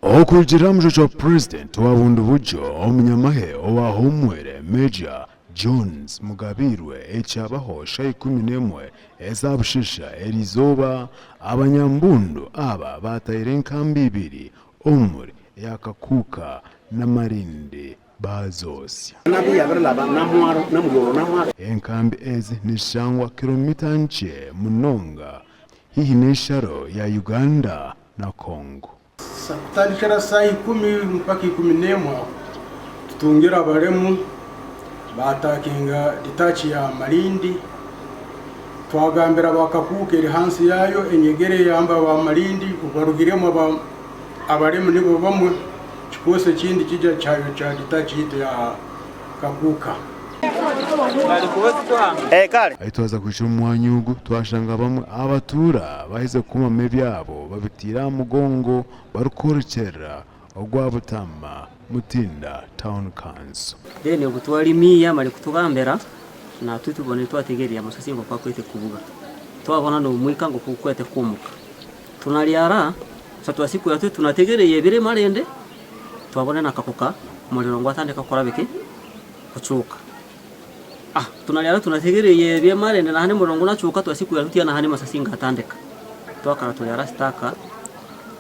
Okurugiirira aha mujwekyerwa wa Purezidenti wa Bundibugyo, omunyamahe owaahumwire Major Jones Mugabiirwe ekyabaho shaaha 11 eza busheesha eriizooba, abanyambundu aba baataire enkambi ibiri omuri eya Kakuuka na Marindi baazoosya. Enkambi ezi nizishangwa kiromita nkye munonga haihi n'ensharo ya Uganda na Congo. Kutandikira saaha ikumi mpaka 11 aho tutungire abaremu baatakinga ditaaki ya Malindi. Twagambira aba Kakuuka eri hansi yaayo enyegere eyamba aba Malindi obu barugiremu abaremu nibo bamwe kikoosi ekindi kija kyayokya ditaaki yaitu ya Kakuuka. Ahi twaza kuhikira omu mwanya ogu, twashanga bamwe aha batuura baherize kukomamu ebyabo babiteire aha mugongo barikworekyerera ogwa Butama Mutinda Town Council. Then obu twarimiiya mare kutugambira natwe tubone twategerera amasasi ngu oku akwete kubuga twabona nomwika ngu oku gukwete kumuka tunaryara sa twasikuura tuti tunategereye ebiro emarende twabona nakakuka omuriro gwatandika kukora biki kucuuka ah tunaryara tunategereye ebyo emarende nahane omuriro gunacuuka twasikuura tutya nahane amasasi gatandika twakara turyara sitaaka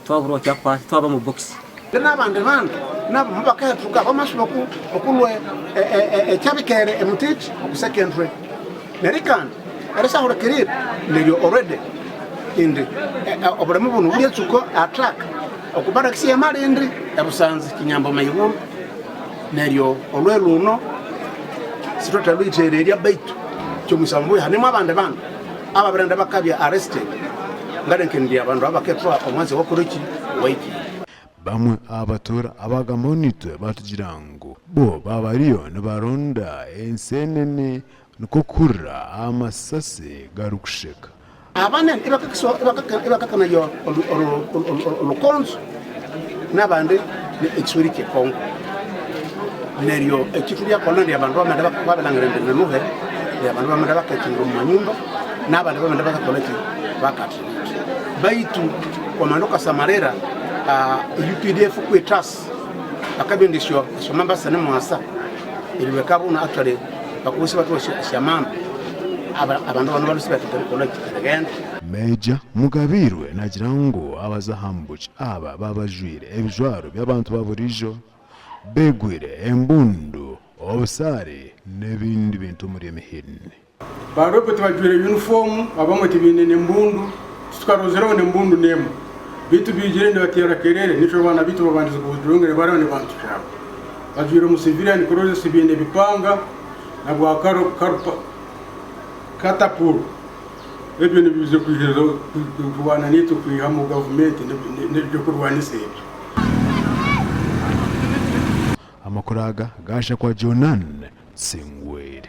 twaburwa ekyakukora twaba omu bokisi. N'abandi bandu nabo mubakahatuka bamasuba okulwa ekyabikere emutiki oku secondary. Neryo kandi erisahurikirire neryo already indi obulemu bunu buryatsuka attack oku barracks ye Malindi, ebusanzi, Kinyambo Maiguru. Neryo olwe luno sithwathalwithererya baitu kyomusa mbuya hanemu abandi bandu ababirenda bakabya arrested ngalenkendia abandu abakethwa omwanzi owakoreki owaikire. Bamwe aha batuura abaagambaho naitwe baatugira ngu bo baaba bariyo nibaronda enseenene nikwo kuhurira amasasi garikusheka. Abanene ibakakanaya olukonzo n'abandi ekiswahili ky'ekongo. Neryo eki turyakola ndi abandu bamende babilangira indi ninuhe, abandu bamende bakakingira omu manyumba n'abandi bamende bakakola ki bakathibitha. Baitu wamanya okasamalira UPDF kwithasi bakabya indi esyomamba sinemwasa eribeka bunu actually bakubusa bathuha esyamamba abandu bano balhwe sibathoka erikolha ki erighenda. Meeja Mugabiirwe naagira ngu abazahambuki aba baaba bajwaire ebijwaro by'abantu ba buriijo, beegwire embundu, obusaare n'ebindi bintu omuri emihini. Ba rebel tibajwaire yunifoomu, abamwe tibaine n'embundu, titukarozireho n'embundu n'emwe. Beitu baijire nibateera kerere, nikyo abaana baitu babandize kujoinga bariyo nibantukiraho. Bajwaire omu civilian clothes baine ebipanga na bwa catapult. Ebyo nibiija kurwana naitwe kwihamu gavumenti n'eby'okurwanisa ebyo. Amakuru aga gaashakwa Jonan Singwire.